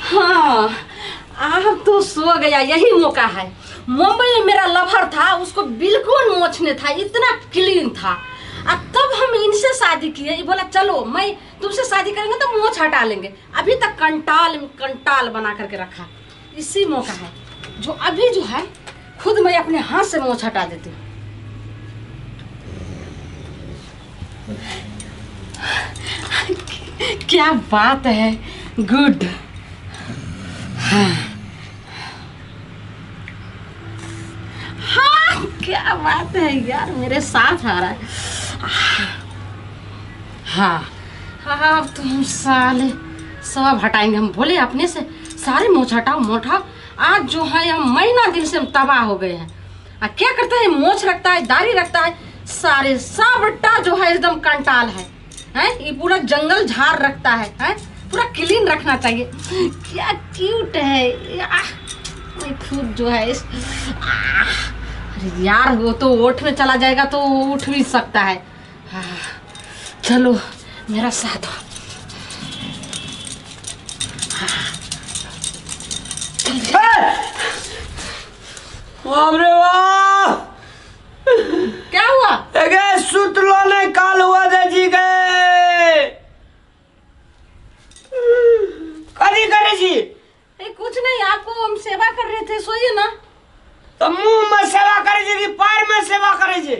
हाँ अब तो सो गया, यही मौका है। मुंबई में मेरा लवर था, उसको बिल्कुल मोछ नहीं था, इतना क्लीन था। अब तब हम इनसे शादी किए, ये बोला चलो मैं तुमसे शादी करेंगे तो मोछ हटा लेंगे। अभी तक कंटाल कंटाल बना करके रखा। इसी मौका है जो अभी जो है खुद मैं अपने हाथ से मोछ हटा देती हूँ। क्या बात है, गुड। हाँ हाँ क्या बात है यार, मेरे साथ आ रहा है। हाँ हाँ अब तुम साले सब हटाएंगे। हम बोले अपने से सारे मोछ हटाओ मोछ हटाओ। आज जो है हम महीना दिन से हम तबाह हो गए हैं। आ क्या करता है, मोछ रखता है, दाढ़ी रखता है, सारे सबटा जो है एकदम कंटाल है। हैं ये पूरा जंगल झाड़ रखता है, हैं पूरा क्लीन रखना चाहिए। क्या क्यूट है ये खुद जो है इस अरे यार वो तो ओठ में चला जाएगा तो उठ भी सकता है। चलो मेरा साथ हो। बाप रे वाह, क्या हुआ? अगे सुतलो नहीं काल हुआ दे जी गए। कथी करे छी? ए, कुछ नहीं, आपको हम सेवा कर रहे थे, सोइए ना। तो मुंह में सेवा करे छी कि पैर में सेवा करे छी?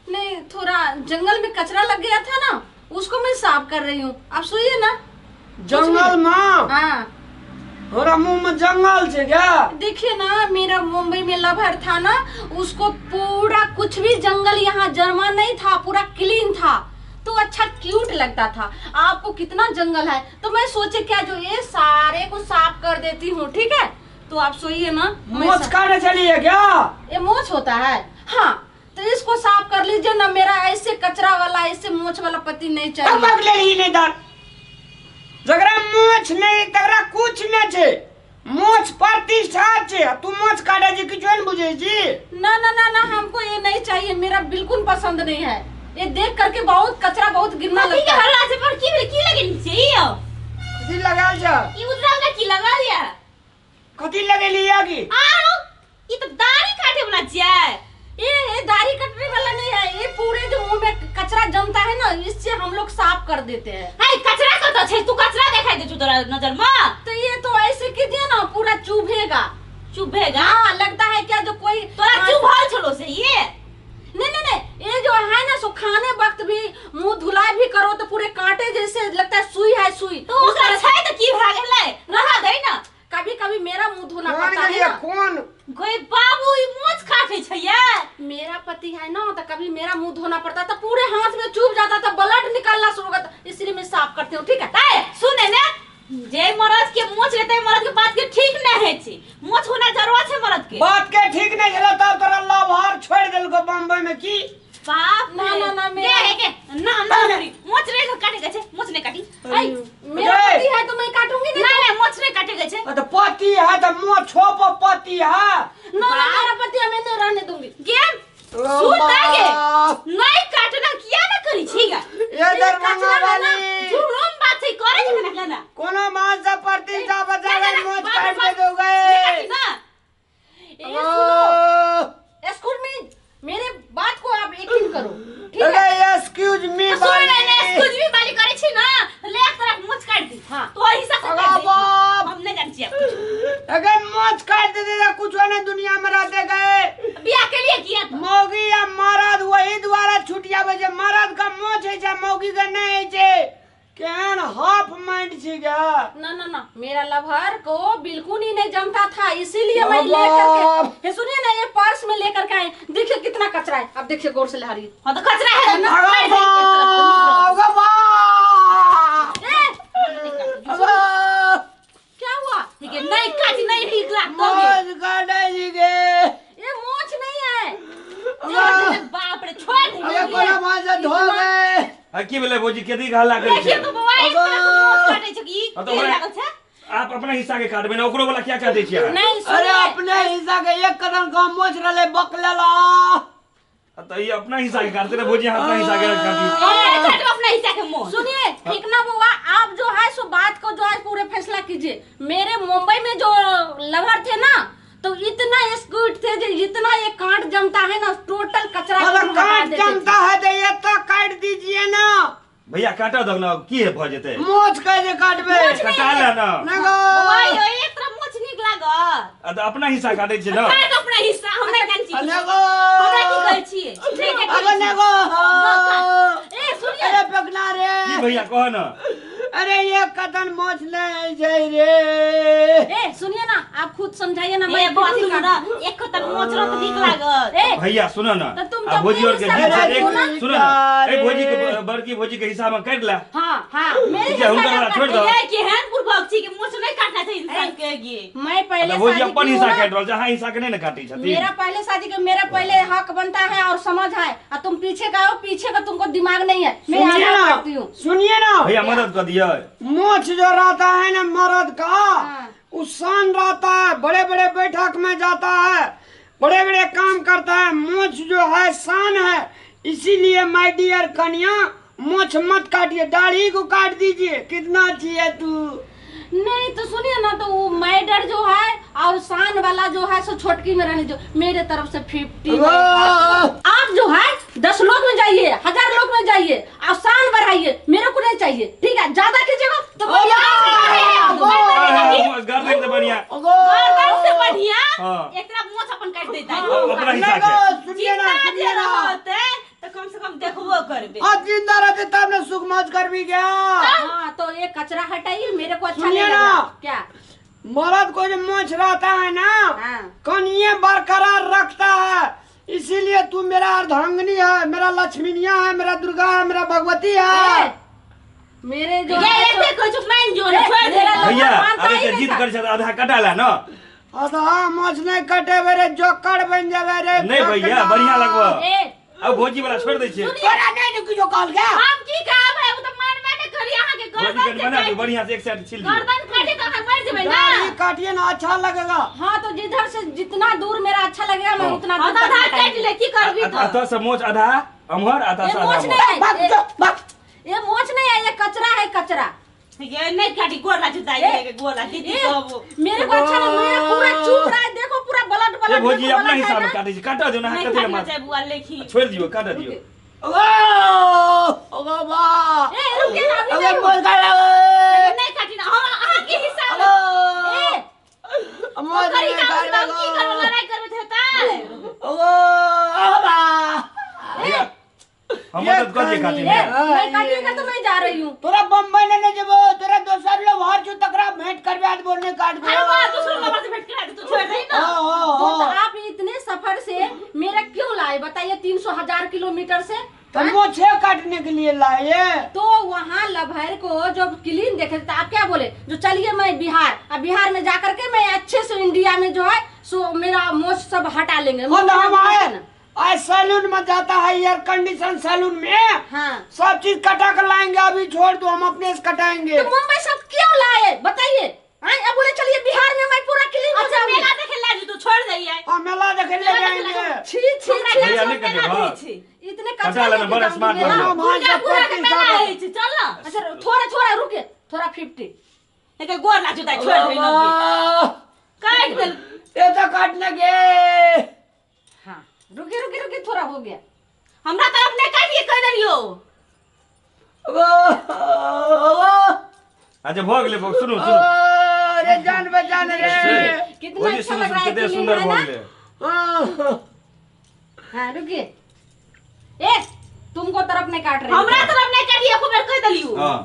नहीं, थोड़ा जंगल में कचरा लग गया था ना, उसको मैं साफ कर रही हूँ, आप सोइए ना। जंगल में? हाँ। थोड़ा मुंह में जंगल छे क्या? देखिए ना, मेरा मुंबई में लवर था ना, उसको पूरा कुछ भी जंगल यहाँ जमा नहीं था, पूरा क्लीन था, तो अच्छा क्यूट लगता था। आपको कितना जंगल है, तो मैं सोचे क्या जो ये सारे को साफ कर देती हूँ, ठीक है? तो आप सोइए ना। मोछ काटे चलिए क्या? ये मोछ होता है? हाँ, तो इसको साफ कर लीजिए ना, मेरा ऐसे कचरा वाला ऐसे मोछ वाला पति नहीं चाहिए। जकरा मोछ नहीं तकरा कुछ नहीं छे, मोछ प्रतिष्ठा छे, तू मोछ काटे छी किछु नहीं बुझे छी। ना ना ना ना, हमको ये नहीं चाहिए, मेरा बिल्कुल पसंद नहीं है ये, देख करके बहुत कचरा बहुत गिरना लगता है। हल्ला से पर की की लगेली छै यो? कथी लगाल छ? ई उजरा वाला की लगा लिया? कथी लगेली या की? आरो ई त दाढ़ी काटे वाला छै। ये दाढ़ी कटने वाला नहीं है, ये पूरे जो मुंह में कचरा जमता है ना, इससे हम लोग साफ कर देते हैं। हाय कचरा कत छै? तू कचरा दिखाई दे छु तोरा नजर में? तो ये तो ऐसे कीजिए ना, पूरा चुभेगा। चुभेगा? हाँ, लगता है क्या जो कोई तोरा चुभल छलो से ये? नहीं नहीं नहीं, ये जो है ना, सो खाने वक्त भी मुंह धुलाई भी करो तो पूरे कांटे जैसे लगता है, सुई है सुई। तो ओकरा छै त की भा गेलै, रहा दे ना। कभी कभी मेरा मुंह धोना पड़ता है ना। कौन कोई बाबू ई मोछ काटे छै ये? मेरा पति है ना, तो कभी मेरा मुंह धोना पड़ता तो पूरे हाथ में चुभ जाता था, ब्लड निकलना शुरू होता, इसलिए मैं साफ करती हूँ, ठीक है? ए सुने ने, जे मर्द के मोछ लेते मर्द के बात के ठीक नहीं है छी, मोछ होना जरूरत है मर्द के बात के ठीक नहीं छला, तब तोरा लवहर छोड़ देलको बम्बई में की बाप। ना ना ना मेरा के ना ना मोछ नहीं काटे के छे, मोछ नहीं काटी। आई मेरा पति है तो मैं काटूंगी नहीं। ना ना मोछ नहीं काटे के छे। तो पति है तो मोछो पर पति है ना, ना मेरा पति है, मैं नहीं रहने दूंगी। गेम सुन ना गे, नहीं काटना किया ना करी छी गा ये दरभंगा वाली झूठम बात छै करे छै ना ना कोनो मां से प्रतिष्ठा बचावे मोछ काट दे दोगे ना। ये सुनो, एक्सक्यूज मी, मेरे बात को आप यकीन करो, ठीक है? एक्सक्यूज मी सुन ना, एक्सक्यूज मी वाली करे छी ना, ले एक तरफ मोछ काट दी। हां तो हिसाब से काट दे, हम नहीं जान छी आप कुछ। अगर मोछ काट दे दे कुछ नहीं दुनिया में रहते गए। बियाह के लिए किया तो मौगी या मरद वही द्वारा छुटिया बजे, मरद का मोछ है जा मौगी का नहीं है छे, केहन हाफ माइंड छी गा। ना ना ना, मेरा लवर को बिल्कुल ही नहीं जमता था, इसीलिए मैं लेकर के, ये सुनिए ना, ये पर्स में लेकर के आए, देखिए कितना कचरा है, अब देखिए गौर से लहरी। हां तो कचरा है ना। क्या हुआ? ठीक है, नहीं काटी नहीं ठीक लागतो मोछ काटे छी गे। ये मोछ नहीं है। बाप रे छोड़ दे, अरे कोना मां से धो गए। की भेलै भौजी, केदी हल्ला करै देखिए छै? तो बौआ एक तरह से मोछ काटे छै की हाँ तो की ओकरा- लागल छै? आप अपना हिस्सा के काटबै ना, ओकरो वाला क्या काटै छियै? नहीं अरे सुनिए, अपने हिस्सा के एक कदम का मोछ रहले बकलेला। आ तऽ ई अपना हिस्सा के काटते ने भौजी, अहाँ अपना हिस्सा के काटियौ। हम काटब अपना हिस्सा के मोछ। सुनिए फेंकना बुआ, आप जो है सो बात को जो है पूरे फैसला कीजिए। मेरे मुंबई में जो लवर थे ना, तो इतना स्क्विड थे जो इतना ये कांट जमता है ना, टोटल कचरा को अगर हम हटा काट देते थे। जमता है तो ये तो काट दीजिए ना। भैया काटा दो ना, की है भऽ जेतै? मोछ कैसे काटबे? कटा ले ना। ना गो। बौआ यौ, एक तरफ मोछ नीक लागत। आ तऽ अपना हिस्सा काटै छै ना। काट अपना हिस्सा, हमरा जान छी। ना गो। हमरा की कहै छियै? ठीक है, अरे ना गो। ए सुनिए। अरे पकना रे। की भैया कह ना। अरे ये कदन मोछ नहीं जाए रे। ए सुनिए ना, आप खुद समझाइए ना। ए मैं बौआ खुद सुनू काट- ना, एक तन मोछ रहत नीक लागत। ए भैया सुनो ना, तऽ तुम आ तऽ भौजी और के मेरे जे हिस्सा छै, काटू ना। एक सुनो ना, ए भौजी के बड़की भौजी के हिस्सा में काटि ले। हाँ हाँ, मेरे ठीक है, हिस्सा हुनकर का वाला छोड़ काट- दो। ये केहन बुढ़बक छी कि मोछ नहीं काटना छै इंसान के गे। मैं पहले तऽ भौजी शादी अपन की हिस्सा हूँ ना, काटि रहल छै, अहाँ हिस्सा के नहि ने काटै छथिन। मेरा पहले शादी के मेरा पहले हक बनता है और समझ है, और तुम पीछे का हो, पीछे का तुमको दिमाग नहीं है। मैं सुनिए आधा ना, काटती हूँ। सुनिए ना, भैया मदद कर दियौ। मोछ जो रहता है ना मर्द का, हाँ। उस शान रहता है, बड़े बड़े बैठक में जाता है, बड़े बड़े काम करता है। मोछ जो है शान है, इसीलिए my dear कन्या मोछ मत काटिए, दाढ़ी को काट दीजिए। कितना अच्छी है तू। नहीं तो सुनिए ना, तो वो मैडर जो है और शान वाला जो है सो छोटकी में रहने जो, मेरे तरफ से 50। आप जो है 10 लोग में जाइए, 1000 लोग में जाइए और शान बढ़ाइए, मेरे को नहीं चाहिए। ठीक है, ज्यादा कीजिएगा तो गर्दन से बढ़िया। गर्दन से बढ़िया। हाँ। एक तरफ मोछ अपन काट देता है। अपना हिस्सा के। सुनिए ना, जिंदा सुनिए जे ना, रहते तो कम से कम देखबो करबे। आज जिंदा रहते तब ना सुख मौज कर भी गया। हाँ तो ये कचरा हटाइए, मेरे को अच्छा सुनिए नहीं लग ना। रहा। क्या मर्द को जो मोछ रहता है ना, हाँ। कनिए बरकरार रखता है, इसीलिए तू मेरा अर्धांगिनी है, मेरा लक्ष्मीनिया है, मेरा दुर्गा है, मेरा भगवती है। ए, मेरे जो ये है एते तो- कहै छौ मान जो ने छोड़ दे। मेरा लोग भैया मानता अरे ही जे नहीं जिद था। करै छै तऽ आधा कटा ले ना। आधा मोछ नहीं कटे मेरे जोकर बन जावे रे। नहीं भैया बढ़िया लगबो। ए अब भौजी वाला छोड़ दै छियै। तोरा नहीं ने किछो कहल गया। हम की कहब है, उ त मानबे नै करी अहाँ के भौजी गर्दन के से बना दियौ काटि- बढ़िया से, एक साइड छील दियौ। गर्दन काटि के अहाँ मरि जेबै ना। दाढ़ी काटिए ना, अच्छा लगेगा। हाँ तो जिधर से जितना दूर मेरा अच्छा लगेगा मैं हाँ। उतना हाँ दूर तऽ तक आधा हटाएंगे। काटि ले, की करबी तऽ? अतः से मोछ आधा अम्हर, अतः ये से आधा मोछ अम्हर। नहीं है, भाग जा, भाग। ये मोछ नहीं है, ये कचरा है, कचरा। ये नहीं काटी, गोर ला जुताई ए, के गोर ला दीदी ए, कहबो। मेरे को अच्छा नहीं, मेरा पूरा चूप रहा है, देखो पूरा ब्लड ए ब्लड भौजी देखो, अपना ब्लड हिसाब है में ना। काटै छै, काटऽ दियौ ना, नहीं कथी ले काटना मार। चाहे बुआ लेखी। छोड़ि दियौ, काटऽ दियौ। ओ ओ बाबा। ए रुकिए ना, अभी अरे नहीं। मोछ काट। नहीं काटी ना, हम अहाँ के हिसाब ओ ए, मोछ ओकर नहीं हिसाब से हम की काटबे। करबै, लड़ाई करबै तऽ हेतै। ओ बाबा। भैया हम मदद कर दिए काटे ए, में। मैं काटिएगा तो मैं जा रही हूँ। तोरा बम्बई लेने जेबो, तोरा दोसर लोग हर चू तकरा भेंट करबे आज बोलने काट दे। अरे बा, दूसरो लवर से भेंट करा दे, तू छोड़ दे ना। तो आप इतने सफर से मेरा क्यों लाए बताइए, 300 हजार किलोमीटर से। तो मोछे काटने के लिए लाए। तो वहाँ लभर को जब क्लीन देखे तो आप क्या बोले, जो चलिए मैं बिहार, अब बिहार में जाकर के मैं अच्छे से इंडिया में जो है सो मेरा मोछ सब हटा लेंगे। खुद हम आए आज सैलून में जाता है, एयर कंडीशन सैलून में। हाँ। सब चीज कटा कर लाएंगे, अभी छोड़ दो, हम अपने से कटाएंगे। तो मुंबई सब क्यों लाए बताइए? हाँ, अब बोले चलिए बिहार में मैं पूरा क्लीन हो अच्छा जाऊंगी। मेला देखे ला जी, तू छोड़ दे ये। हाँ, मेला देखे ले जाएंगे। छी छी हमरा छी, भैया गाछ नहीं में मेला कटे, रहै हाँ। छै। इतने कटा कचरा लेना, लेके बड़ा जाऊंगी स्मार्ट मेला। बन जाओ। हम दुर्गा सब पूजा के प्रतिष्ठा मेला बन- रहै छै, चल ना। अच्छा थोड़ा थोड़ा रुके, थोड़ा 50। एके गोर ला जुताई छोड़ दे ना। काट देल। ये तो काटने के। हाँ रुके रुके रुके, थोड़ा हो गया। हमरा तरफ नहीं काटिए कह देलियो। अच्छा भऽ गेलै, भऽ सुनू सुनू। अरे जान बचान रे। कितना भौजी अच्छा सुनू लग सुनू, रहा है कते क्लीन सुंदर है भऽ ना? गेलै। हाँ रुकिए, ए तुमको तरफ नहीं काट रहे। हमरा तरफ नहीं काटिए एको बेर कह देलियो। हाँ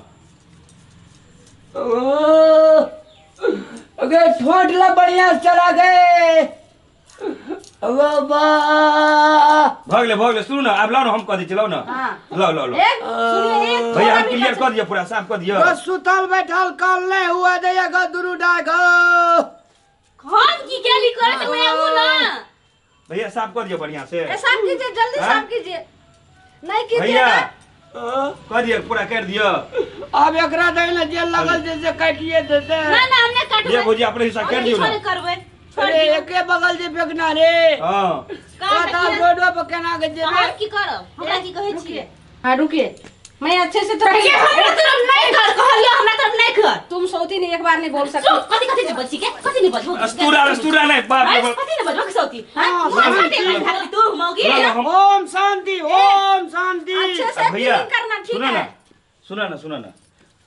अगे ठोट ला बढ़िया से चला गए। बाबा भऽ गेलै, भऽ गेलै, सुनू ने, आब लाउ ने, हम कऽ दै छी, लाउ ने। हाँ। लाउ लाउ लाउ एक सुनिए, एक भैया थोड़ा हम भी क्लियर कचरा- कऽ दिअ, पूरा साफ कऽ दिअ। बस सुतल बैठल कल नहीं हुआ दैया गो दुनू डाक। हम की केली करे त मैं आऊ ना। भैया साफ कऽ दिअ बढ़िया से। ए, साफ कीजिए, जल्दी हाँ? साफ कीजिए, नहीं कीजिए भैया ना। कऽ दिअ, पूरा कर दिअ। अब एकरा दै ने जेल लगल जैसे काटिए देते। ना ना, हमने काटबै। ये भौजी अपने हिस्सा कर दियौ किछो ने। नहीं करबै। अरे एके बगल जे फेकना रे। हां का रोडवा पर केना के जेबे? हम की करब? हमरा की कहै छियै? हां रुकिए, मैं अच्छे से थोड़ा हमरा तरफ नहीं कर कहलियो, हमरा तरफ नहीं कर। तुम सौती नहीं एक बार नहीं बोल सकती। चुप, कथि कथि नहीं बजছি के? कथि नहीं बजबो? अस्तूरा अस्तूरा नहीं बाप रे कथि नहीं बजबो सौती? हां काटे भागली तू मौगी। ओम शांति ओम शांति। अच्छे से भैया करना ठीक है। सुना ना सुना ना,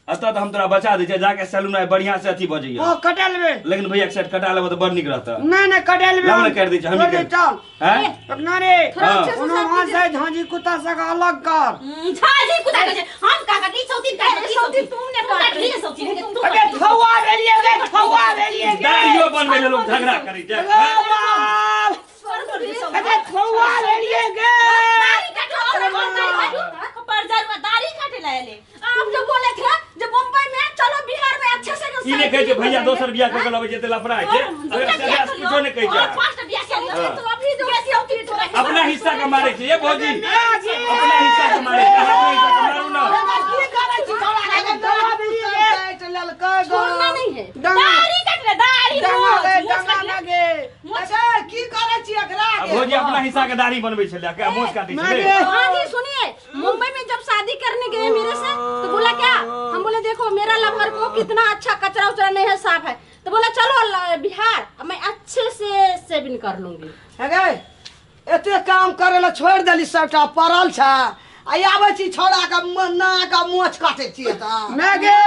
अतः तो हम तोरा बचा दै छै, जाके सैलून में बढ़िया से अथी भऽ जइयै। हां कटा लेबे। लेकिन भैया एक साइड कटा लेबो त बड़ नीक रहता। नहीं नहीं कटा लेबे। लाओ ना काट दै छै, हम ही चल। हैं अपना रे कोनो वहां से झांझी कुत्ता से अलग कर। झांझी कुत्ता के हम का काटी सौती काट सौती तुमने काट ली सौती। अबे थौआ भेलिए गे, थौआ भेलिए गे। दाढ़ियो बनबै ले लोग झगड़ा करै छै। अबे थौआ भेलिए गे। दाढ़ी काटो और दाढ़ी काटो पर जरुआ दाढ़ी काटे ला ले। आप जो बोले थे जब मुंबई में चलो बिहार में अच्छे से ई ने कहै छै भैया दोसर बियाह क के लबै छै त लफड़ा है छै। अगर से कुछो ने कहै छै। और पांचटा बियाह के लियो तो अभी जो ऐसी होती है तो अपना हिस्सा के मारे छै। ए भौजी अपना हिस्सा के मारे छै, अपना हिस्सा के मारू ना। की करै छी छोड़ा के दवा भेलिए ललका छोड़ना नहीं है। दाढ़ी काट ले दाढ़ी डंगा लगे। अच्छा की करै छी एकरा? भौजी अपना हिस्सा के दाढ़ी बनबै छलै के मोछ काटै छलै। हां जी सुनिए, मुंबई में जब शादी करने गए मेरे से तो बोला क्या, हम बोले देखो मेरा लवर को कितना अच्छा कचरा उचरा नहीं है, साफ है। तो बोला चलो बिहार मैं अच्छे से सेविंग कर लूंगी। हे एते काम करे ला छोड़ देली, सबटा पड़ल छ आ आबै छी छोड़ा के ना के मोछ काटे छी त। मैं गे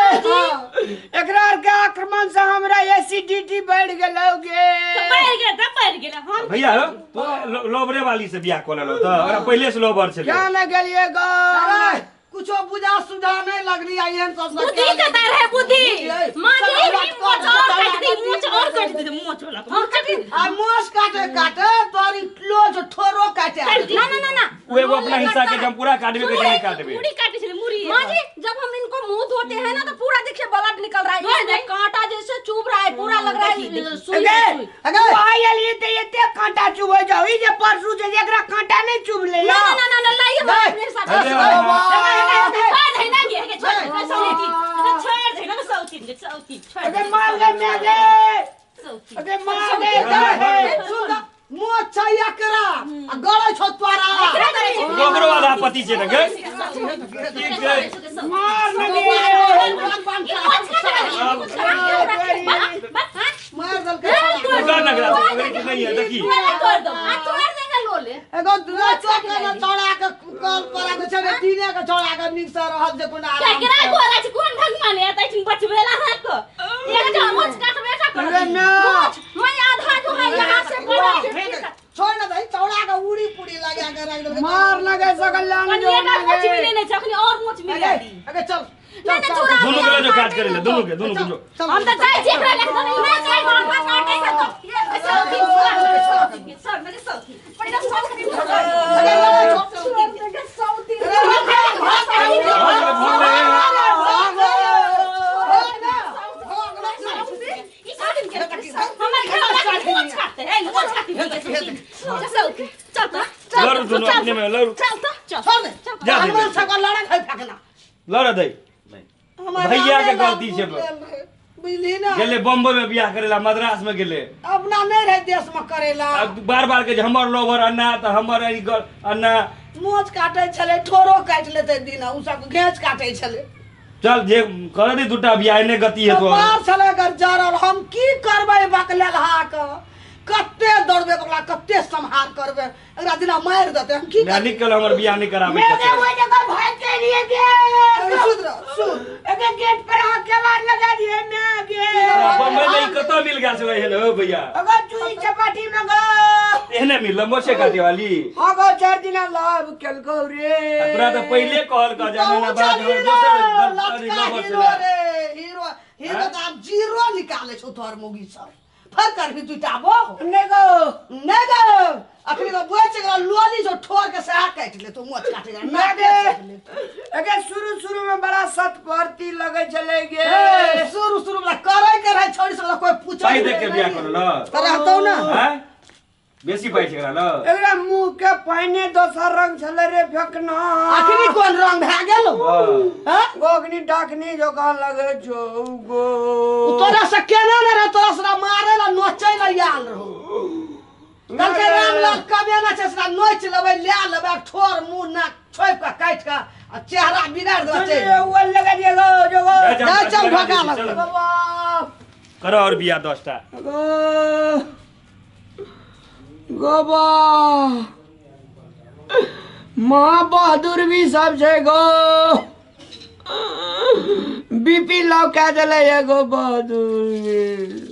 एकरा के आक्रमण से हमरा एसिडिटी बढ़ गेलौ गे। बढ़ गेल त बढ़ गेल। हम भैया तो लोबरे वाली से बियाह क लेलौ त ओकरा पहिले से लोबर छलै। क्या न गेलिए गो? कुछो बुझा सुझा नहीं लगली आई एहन सब बुद्धि कता रहे बुद्धि। मां जी मोछ और काट दी, मोछ और काट दी, मोछ वाला हम काटी आ मोछ काटे काटे तोरी लोज ठोरो काटे। ना ना ना ना उ एगो अपना हिस्सा के हम पूरा काटबे के नहीं काटबे। मुड़ी काटे छले मुड़ी। मां जी जब हम इनको मुंह धोते हैं ना तो पूरा देखिए ब्लड निकल रहा है, इसमें कांटा जैसे चुभ रहा है, पूरा लग रहा है सुई। अगर आयल ये ते एते कांटा चुभे जाओ, ई जे परसू जे एकरा कांटा नहीं चुभले। ना ना ना ना लाइए मेरे साथ। छोड़ दे ना गे, छोड़ दे सौती, छोड़ दे ना सौती, सौती छोड़। अरे मार दे मैं गे, अरे मार दे। सुन मोछ छै एकरा आ गड़ै छौ तोरा। ओकरो आधा पति छै ने गे। मार न गे मार दलकै। ओकरा नगरा पकड़ै के नहीं है देखी। तोड़ दो आ तोड़ देंगे लोले। एगो चौक के चौड़ा के कल पर आगे छै दिने के चौड़ा के निक से रहत जे कोना आराम। केकरा गोरा छै कोन भगवान है तै बचबेला हाथ को एक जो मोछ काटबे का कर। अरे ना मैं आधा जो है यहां से बड़ा छोड़ ना भाई चौड़ा के उड़ी पुड़ी लगा के रख दे। मार लगे सकल लान जो ना मोछ मिले नहीं जखनी और मोछ मिले दी। अरे चल नहीं नहीं चुरा दोनों के जो काट करे ले, दोनों के दोनों के जो हम त जाय छी एकरा लेके नहीं मैं जाय हम काटे के तो ये सौती सर मेरे सौती पहिले सौती अरे सौती लड़ू दोनों अपने में लड़ू। चल तो चल छोड़ दे हम सब लड़ा खाई फेकना लड़ दे। भैया के गलती छै बुझली ना। गेले बम्बई में बियाह करेला, मद्रास में गेले, अपना नहीं रहे देश में करेला। अब बार बार के हमर लोबर अन्ना त हमर ई अन्ना मोछ काटे छले, ठोरो काट लेते दिन उ सब घेच काटे छले। चल जे कर दे दूटा बियाह ने गति है तो पार छले कर जरल। हम की करबै बकलेल हा के कते दौड़बे बकला कते संहार करबे एकरा दिना मार देते हम की मैं निकल हमर बियाह नहीं कराबे मैं वो जगह भाग के लिए गे। सुध सुध एके गेट पर हाथ के बार लगा दिए मैं गे। बम्बई में कत मिल गया छले हेलो भैया? अगर चुई चपाटी में गो एहने मिल मोछे काटे वाली। हां गो चार दिन लाभ केलको रे। तोरा त पहिले कहल क जाने ना बाद दोसर हीरो रे हीरो हीरो त आप जीरो निकाले छौ तोर मोगी सब फर कर भी दुटा बो नहीं गो नहीं गो अखनी तो बोच गेल लोली जो ठोर के से काट ले तो मोछ काटे मैं गे। अगे शुरू शुरू में बड़ा सत भर्ती लगे चले गे। शुरू शुरू में करे के रहे छोड़ी सब कोई पूछे पाई देख के बियाह कर ल त रहतौ ना। हैं बेसी पाई छै एकरा ल। एकरा मुंह के पहिने दोसर रंग छले रे फेकना। अखनी कोन रंग भए गेल? हां गोगनी डाकनी जोका लगे छौ गो। तोरा से केना ने रह, तोरा से मारे ला नोचै ला आयल रहो। कहलकै रामलाल कमेना छै सेकरा नोचि लेबै, लए लेबै, ठोर मुँह नाक छोपि कऽ काटि कऽ आ चेहरा बिगाड़ि देबै। चलि लगा दिए गो जो गो। जा, चल, ढोका लग। करो और बिया 10टा। गो गोबा माँ बहादुर भी सब छै गो, बीपी लो कह दिले एगो बहादुर।